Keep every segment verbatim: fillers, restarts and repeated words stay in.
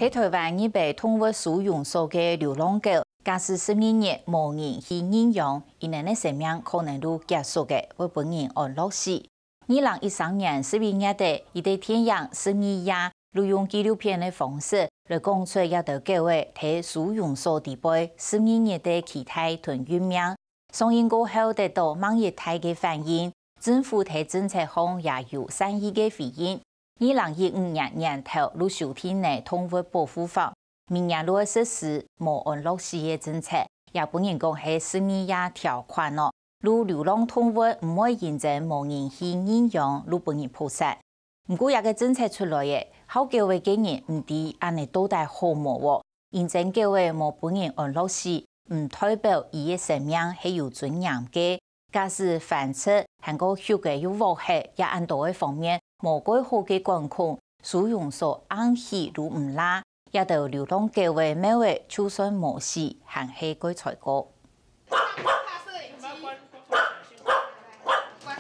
在台灣入去動物收容所个流浪狗，假使十二日無人去認養，佢等个生命可能就結束个，會分人安樂死。二零一三年十一月底，一个電影《十二夜》就用紀錄片个方式來講出這兜狗仔在收容所底背十二日个期待同運命。上映過後得到蠻熱烈个反應，政府在政策項也有善意个回應。二零一五年年頭就修訂了動物保護法，明年就會實施無安樂死个政策，也分人講係十二夜條款哦。就流浪動物毋會因為無人去認養就分人撲殺。毋過這个政策出來了，好狗仔个人毋知恁呢到底好無哦。因為狗仔無分人安樂死，毋代表佢个生命係有尊嚴个。假使繁殖還過畜仔又惡忒，這恁多个方面無蓋好个管控，收容所硬起就毋罅，這兜流浪狗仔貓仔就算無死，還係蓋衰過。 乖，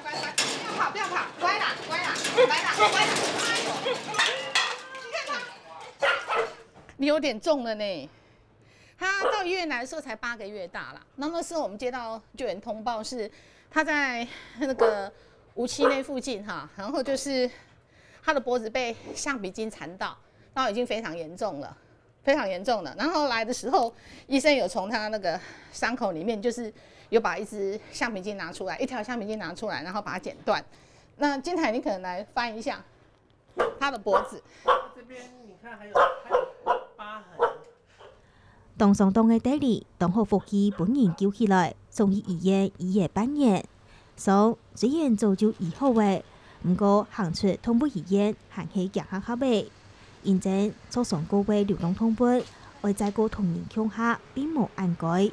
乖，乖，不要跑，不要跑，乖啦，乖啦，乖啦，乖啦，哎呦，你看它，你有点重了呢。它到医院来的时候才八个月大啦，那么是我们接到救援通报，是它在那个无期内附近哈，然后就是它的脖子被橡皮筋缠到，然后已经非常严重了。 非常严重的。然后来的时候，医生有从他那个伤口里面，就是有把一支橡皮筋拿出来，一条橡皮筋拿出来，然后把它剪断。那金台，你可能来翻一下他的脖子。这边你看还有，还有疤痕。當鬆動个德利，當好福氣分人救起來，送去醫院醫了半年。 傷雖然早就醫好了，毋過行出動物醫院還係驚嚇嚇仔。因為受傷過个流浪動物，愛再過同人共下並無恁該，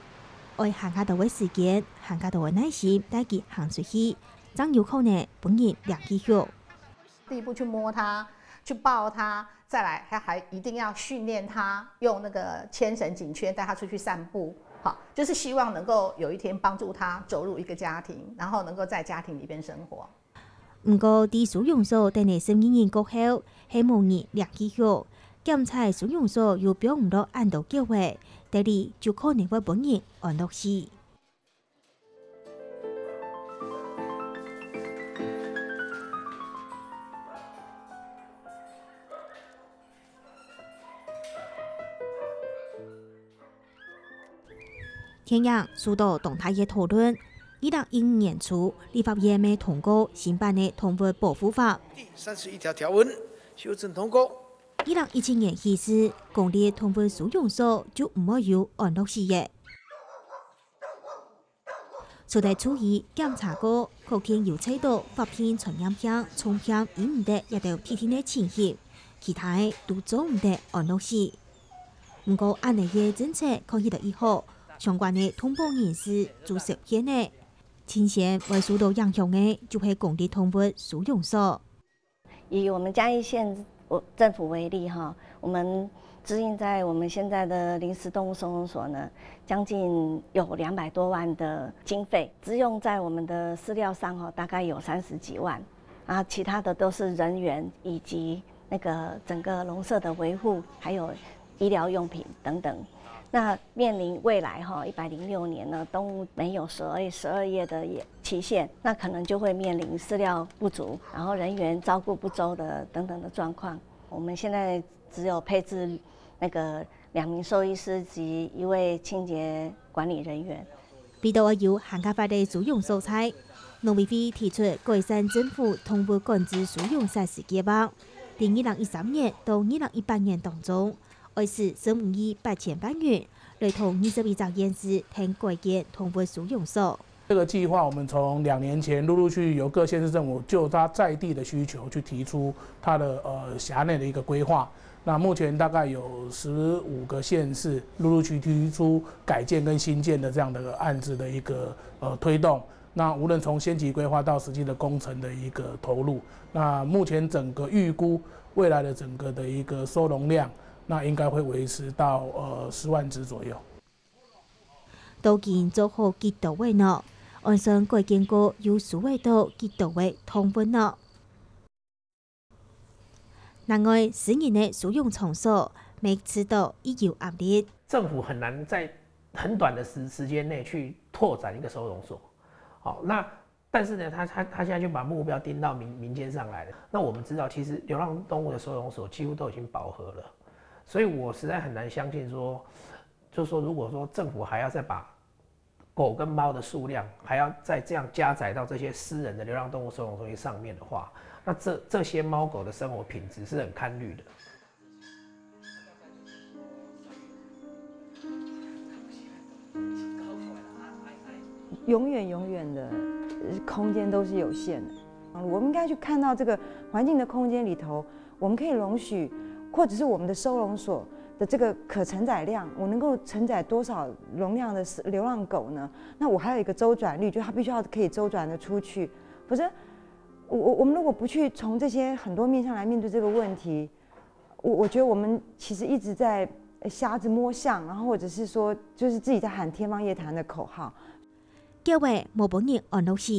愛還較多个時間，還較多个耐心帶佢行出去，正有可能分人領去畜。 第一步去摸它，去抱它，再来，它还一定要训练它用那个牵绳颈圈带它出去散步，好，就是希望能够有一天帮助它走入一个家庭，然后能够在家庭里边生活。毋過，在收容所等了十二日過後，係無人領去畜，檢采收容所又放毋落恁多狗仔，德利就可能會分人安樂死。 電影受到當大个討論。二零一五年初，立法院乜通過新版个動物保護法。第三十一条条文修正通过。二零一七年起始，公立動物收容所就毋會有安樂死个。 除了獸醫檢查過，確定有測到發病傳染病、傳染病醫毋得這兜特定个情形，其他个都做毋得安樂死。毋過，恁呢个政策看起來已好，相關个動保人士就受騙了。最先會受到影響个就係公立動物收容所。 以我们嘉义县政府为例哈，我们支应在我们现在的临时动物收容所呢，将近有两百多万的经费，支用在我们的饲料上哈，大概有三十几万，啊，其他的都是人员以及那个整个笼舍的维护，还有医疗用品等等。那面临未来哈，一百零六年呢，动物没有所谓十二月的期限，那可能就会面临饲料不足，然后人员照顾不周的等等的状况。我们现在只有配置那个两名兽医师及一位清洁管理人员。为到愛有還較闊个收容所在，農委會提出改善政府動物管制收容設施計畫，在二零一三年到二零一八年當中， 愛使十五億八千萬元，來同二十一隻縣市訂改建動物收容所。这个计划，我们从两年前陆陆续续由各县市政府就他在地的需求去提出他的呃辖内的一个规划。那目前大概有十五个县市陆陆续提出改建跟新建的这样的案子的一个呃推动。 那无论从先期规划到实际的工程的一个投入，那目前整个预估未来的整个的一个收容量，那应该会维持到呃十万只左右。都已经做好几多位呢？按算改建过有收得到几多位动物呢？ 另外，私人个收容场所，乜試著已有壓力。政府很难在很短的时时间内去拓展一个收容所。好，那但是呢，他他他现在就把目标盯到民民间上来了。那我们知道，其实流浪动物的收容所几乎都已经饱和了，所以我实在很难相信说，就是说，如果说政府还要再把狗跟猫的数量还要再这样加载到这些私人的流浪动物收容中心上面的话，那这这些猫狗的生活品质是很堪虑的。永远永远的空间都是有限的。我们应该去看到这个环境的空间里头，我们可以容许，或者是我们的收容所的这个可承载量，我能够承载多少容量的流浪狗呢？那我还有一个周转率，就它必须要可以周转的出去，否则，我我我们如果不去从这些很多面向来面对这个问题，我我觉得我们其实一直在瞎子摸象，然后或者是说，就是自己在喊天方夜谭的口号。狗仔無分人安樂死，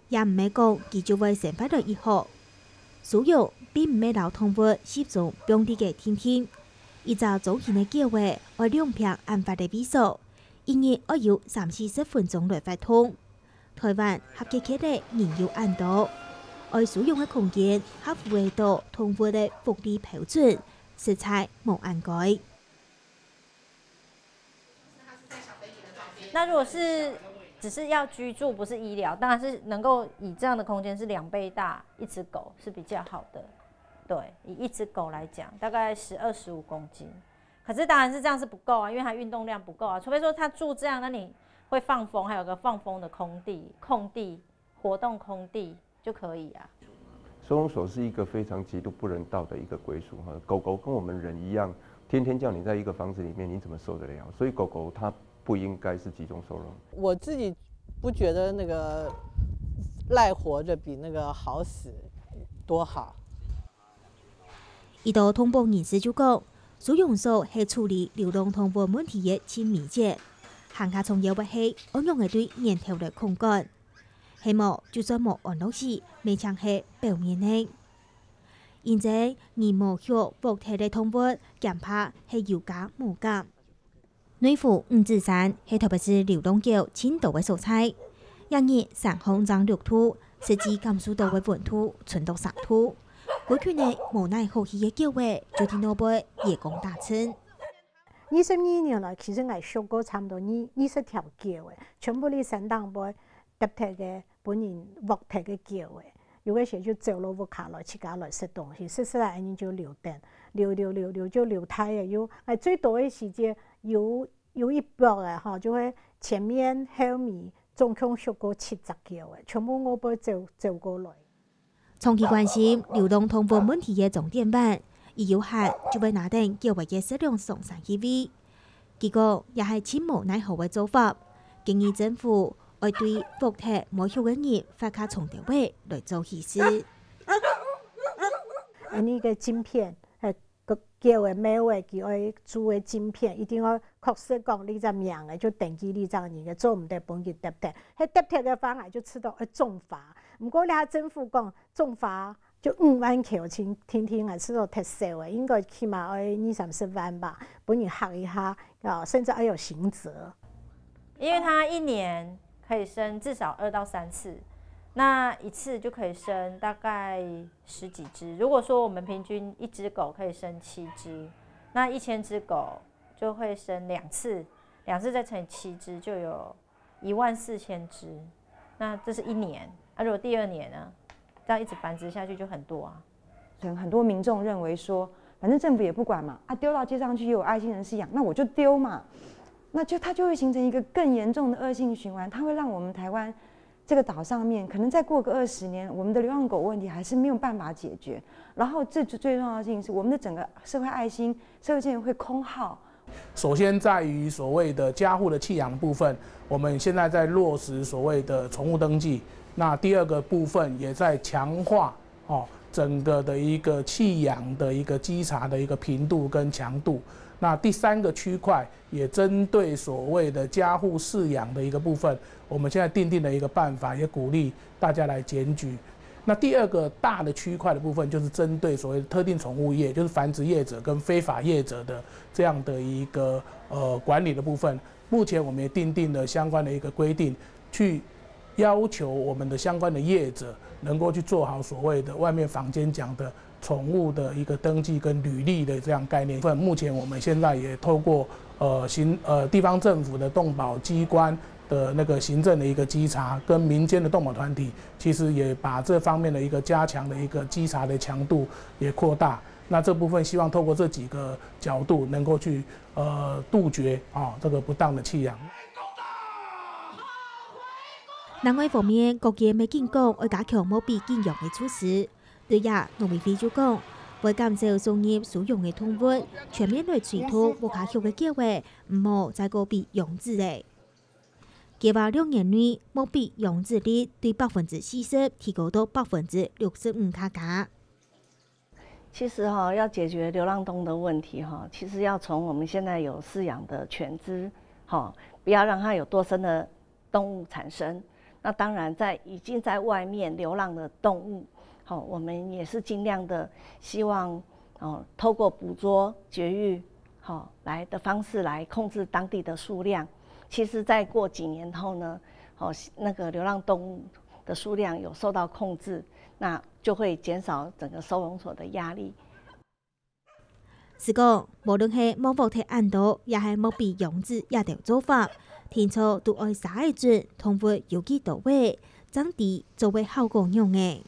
也毋係講佢就會生活得異好。收容並毋係摎動物集中放在該定定，一隻中型个狗仔愛兩坪恁闊个位所，一日愛有三四十分鐘來活動。台灣合格个人有恁多，愛收容个空間合乎得著動物个福利標準，實在無恁該。那如果是只是要居住，不是医疗，当然是能够以这样的空间是两倍大，一只狗是比较好的。对，以一只狗来讲，大概十二十五公斤。可是当然是这样是不够啊，因为它运动量不够啊。除非说它住这样，那你会放风，还有个放风的空地、空地、活动空地就可以啊。收容所是一个非常极度不人道的一个归宿哈，狗狗跟我们人一样，天天叫你在一个房子里面，你怎么受得了？所以狗狗它不应该是集中收容。我自己不觉得那个赖活着比那个好死多好。一兜動保人士就講，收容所係處理流浪動物問題个盡尾節，還較重要个係愛仰仔對源頭來控管。係無，就算無安樂死，乜淨係表面个。因為你無畜活忒个動物，驚怕係有加無減。 內湖五指山係台北市流浪狗盡多个所在，一日山項正六度，實際感受著个溫度伸到三度。該群个無哪好去个狗仔，就在外背夜光打盹。二十二年來，其實𠊎畜過差毋多二二十條狗仔，全部在山頂背，特別个分人活忒个狗仔。 有个時就走落屋下來，自家來食東西，食食來恁樣就留等，留留留留就留大个，有，哎，最多个時節有有一駁个吼，就會前面後尾總共畜過七隻狗个，全部外背走走過來。長期關心流浪動物問題个鍾典文，佢有閒就會拿等狗仔个食糧上山去餵。 佢講也係盡無奈何个做法，建議政府愛對活忒無畜个人發較重兜仔來做稀釋。恁呢个晶片，呃，狗个貓仔佢愛注个晶片，一定愛確實講這隻名个，就登記這隻人个，做毋得分佢得忒。係得忒个話，𠊎就知道愛重罰。毋過這下政府講重罰 就五萬箍，聽聽聽，還係有忒少个，應該起碼愛二三十萬吧，分人嚇一下，啊，甚至還有刑責。因为它一年可以生至少二到三次，那一次就可以生大概十几只。如果说我们平均一只狗可以生七只，那一千只狗就会生两次，两次再乘以七只，就有一万四千只。那这是一年，那、如果第二年呢？这样一直繁殖下去就很多啊。可能很多民众认为说，反正政府也不管嘛，啊，丢到街上去也有爱心人士养，那我就丢嘛，那就它就会形成一个更严重的恶性循环，它会让我们台湾这个岛上面，可能再过个二十年，我们的流浪狗问题还是没有办法解决。然后最最重要的事情是，我们的整个社会爱心、社会资源会空耗。首先在于所谓的家户的弃养部分，我们现在在落实所谓的宠物登记。那第二个部分也在强化哦整个的一个弃养的一个稽查的一个频度跟强度。那第三个区块也针对所谓的家户饲养的一个部分，我们现在订定了一个办法，也鼓励大家来检举。那第二个大的区块的部分，就是针对所谓特定宠物业，就是繁殖业者跟非法业者的这样的一个呃管理的部分。目前我们也订定了相关的一个规定，去要求我们的相关的业者能够去做好所谓的外面坊间讲的宠物的一个登记跟履历的这样概念。目前我们现在也透过呃行呃地方政府的动保机关的那个行政的一个稽查，跟民间的动保团体，其实也把这方面的一个加强的一个稽查的强度也扩大。那这部分希望透过这几个角度，能够去呃杜绝啊、这个不当的弃养。另外方面，各界乜警告愛加強莫被弃養个措施。對這，農委會就講，會減少送入收容个動物，全面來催動屋下畜个狗仔，毋好再過被養殖了。計畫六年內，莫被養殖率對百分之四十提高到百分之六十五加加。其实哈，要解决流浪动物的问题哈，其实要从我们现在有饲养的犬只，哈，不要让它有多生的动物产生。那当然，在已经在外面流浪的动物，好，我们也是尽量的希望，哦，透过捕捉、绝育，好，来的方式来控制当地的数量。其实再过几年后呢，好，那个流浪动物的数量有受到控制，那就会减少整个收容所的压力。是講，無論係莫獲忒恁多，也係莫被養殖這兜做法，定著都愛查个準動物有幾多仔，正知做个效果仰仔。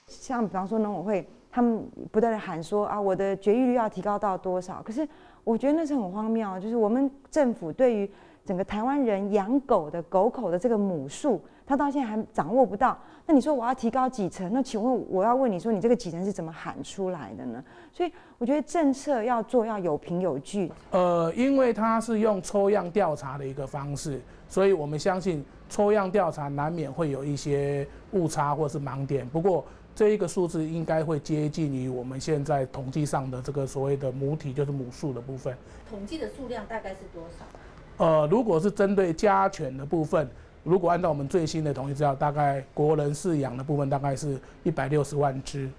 像比方说农委会，他们不断的喊说啊，我的绝育率要提高到多少？可是我觉得那是很荒谬，就是我们政府对于整个台湾人养狗的狗口的这个母数，他到现在还掌握不到。那你说我要提高几成？那请问我要问你说，你这个几成是怎么喊出来的呢？所以我觉得政策要做要有凭有据。呃，因为它是用抽样调查的一个方式，所以我们相信抽样调查难免会有一些误差或是盲点。不过这一个数字应该会接近于我们现在统计上的这个所谓的母体，就是母数的部分。统计的数量大概是多少？呃，如果是针对家犬的部分，如果按照我们最新的统计资料，大概国人饲养的部分大概是一百六十万只，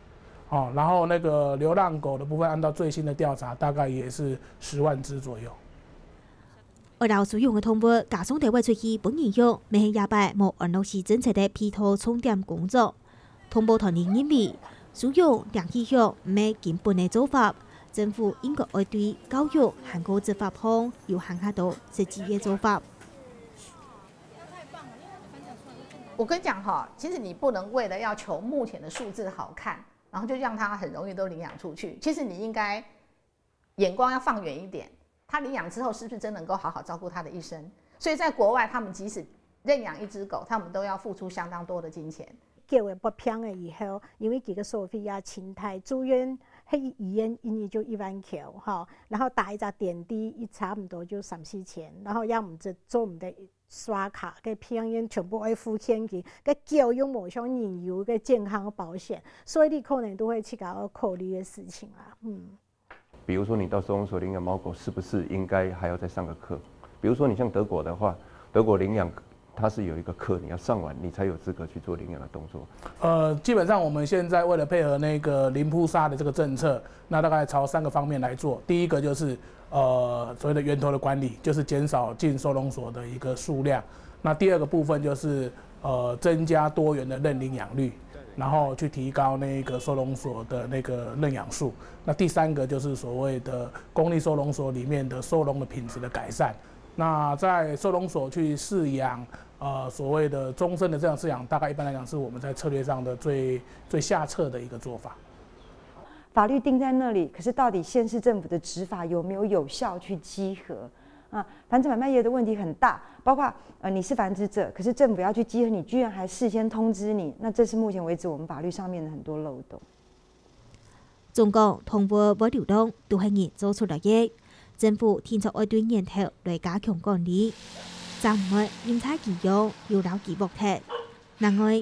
哦，然后那个流浪狗的部分，按照最新的调查，大概也是十万只左右。愛摎收容个動物加送到位出去分人養，乜係這擺無安樂死政策个配套重點工作。動保團體認為，收容定期養毋係根本个做法，政府應該愛對教育還過執法方有還較多實際个做法。我跟你讲哈，其实你不能为了要求目前的数字好看，然后就让它很容易都领养出去。其实你应该眼光要放远一点，他领养之后是不是真能够好好照顾他的一生？所以在国外，他们即使认养一只狗，他们都要付出相当多的金钱。狗仔發病了以後，因為佢个收費也真大，住院，該醫院一日就一萬箍，吼，然後打一隻點滴，一差毋多就三四千，然後也毋知做毋得刷卡，該病院全部愛付現金，該狗又無像人有个健康保險，所以你可能都會自家要考慮个事情啦，嗯。比如说你到收容所領養貓狗，是不是应该还要再上个课？比如说你像德国的话，德国领养它是有一个课，你要上完，你才有资格去做领养的动作。呃，基本上我们现在为了配合那个零扑杀的这个政策，那大概朝三个方面来做。第一个就是呃所谓的源头的管理，就是减少进收容所的一个数量。那第二个部分就是呃增加多元的认领养率，然后去提高那个收容所的那个认养数。那第三个就是所谓的公立收容所里面的收容的品质的改善。那在收容所去饲养，呃，所谓的终身的这样饲养，大概一般来讲是我们在策略上的最最下策的一个做法。法律定在那里，可是到底县市政府的执法有没有有效去稽核？啊，繁殖买卖业的问题很大，包括呃你是繁殖者，可是政府要去稽核你，居然还事先通知你，那这是目前为止我们法律上面的很多漏洞。總講，動物會流浪都係人做出來个，政府定著愛對源頭來加強管理，正毋會因在佢養又摎佢㧒忒。另外，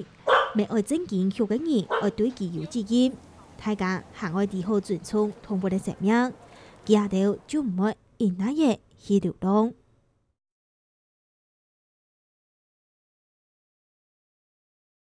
乜愛正經畜个人愛對佢有責任，大家還愛知好尊重動物个生命，佢兜就毋會因恁仔去流浪。